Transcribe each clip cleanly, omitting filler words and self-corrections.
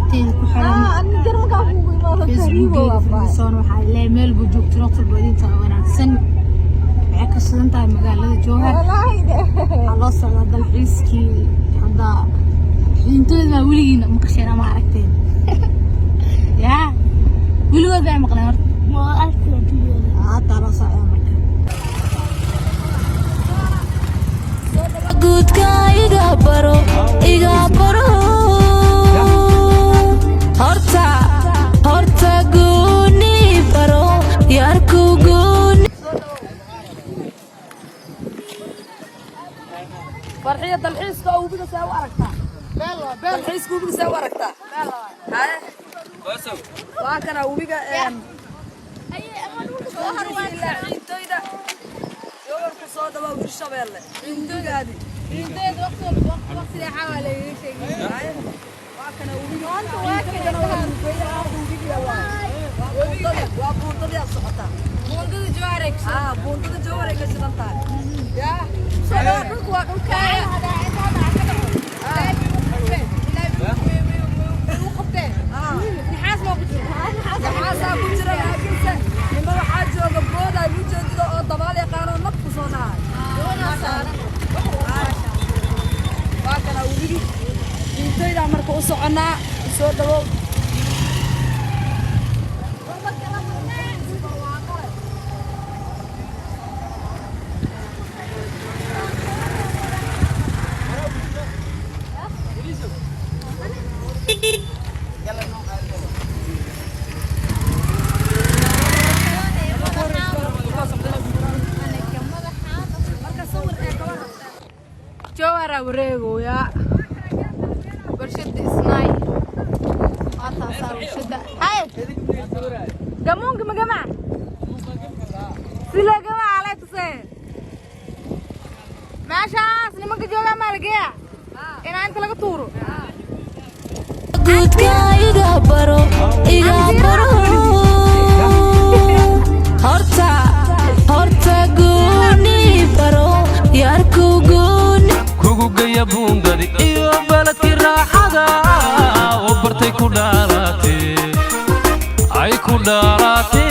Asxaabteeda ku xiran Facebookgeeda Filisoon, waxaa leeyahay meel buu joogto, waqti walba idinta wanaagsan. Waxay ka shidan tahay magaalada Jowhar. Waxaa loo socdaa dalxiiskii. Hadda xiintooda baa weligiina maqasheen ama aragteen? Yaa weligood baa maqleen horta. Hadda loo socdaa marka. Guudka iga baro, iga baro horta, horta gooni baro yarku gooni. Farxiya, dalxiiska oo webiga see u aragtaa? Dalxiiska webiga see u aragtaa? Haye, waa kana webiga ilaa ciintoyda Jowhar ku soo dhawaa, Hirshabeelle ciintoydaadi. Haye, waa kana webiga. Ciintoydana waa lugeeya, webiga waa buundadii aad socotaa. Aa, buundada Jowhar ay ka shidan tahay yaa. Dhulku waa dhulkaaga. Naxaasaa ku jira, laakiinse nima waxaa jooga booda u jeedido oo dabaal yaqaanoo nab ku soo dhahay. Waa kana webigi ciintoydaa. Marka u soconnaa, soo dhawow. Jowhara wareegoyaa, warshada Isnaay waa taasaa. Warshada haye gamuunka magama sila gama alay tusee. Meeshaas nimanka joogaa maa lageeya inaa inta laga tuuro. Guudka iga baro, iga baro horta, horta gooni baro yarku gooni. Kugu geya buundadi iyo baladkii raaxada oo bartay ku dhaalatee, ay ku dhaalatee.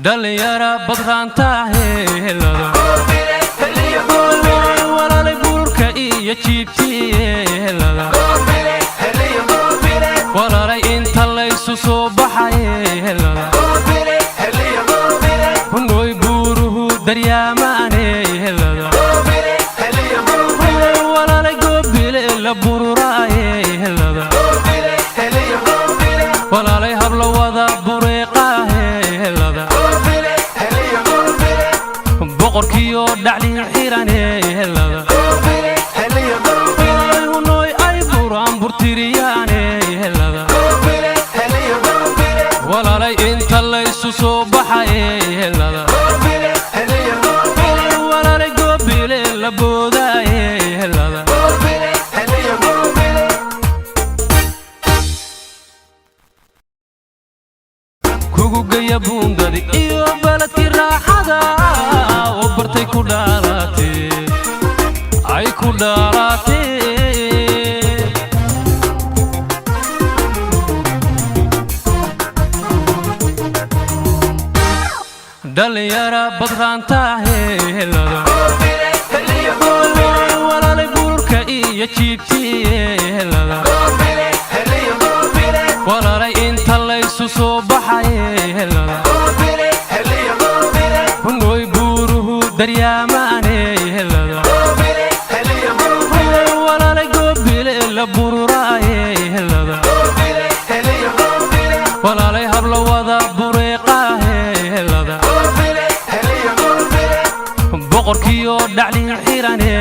Dhallinyara badraanta helada, walaalay, buurka iyo jiibtiyeelada, walaalay, inta laysu soo baxay helada, hunooy buuruhu daryaamaane helada, walaalay, goobile la bururaaye helada, walaalay, habla wada bureeqaahe helada, boqorkiyo dhaclin xirane helada, hunooy ay buraan burtiriyaane helada, walaalay, inta laysu soo baxay helada, walaalay, goobile la boodaaye helada. Kugu geya buundadi iyo baladkii raaxada oo bartay ku dhaalatee, ay ku dhaalatee. Dhallinyara badraanta helada, walaalay, buurka iyo jiibtiyeelada, walaalay, inta laysu soo baxay helada, hunooy buuruhu daryaamaane helada, walaalay, goobile la bururaaye helada, walaalay, habla wada bureeqaahe helada, boqorkiyo dhaclin xirane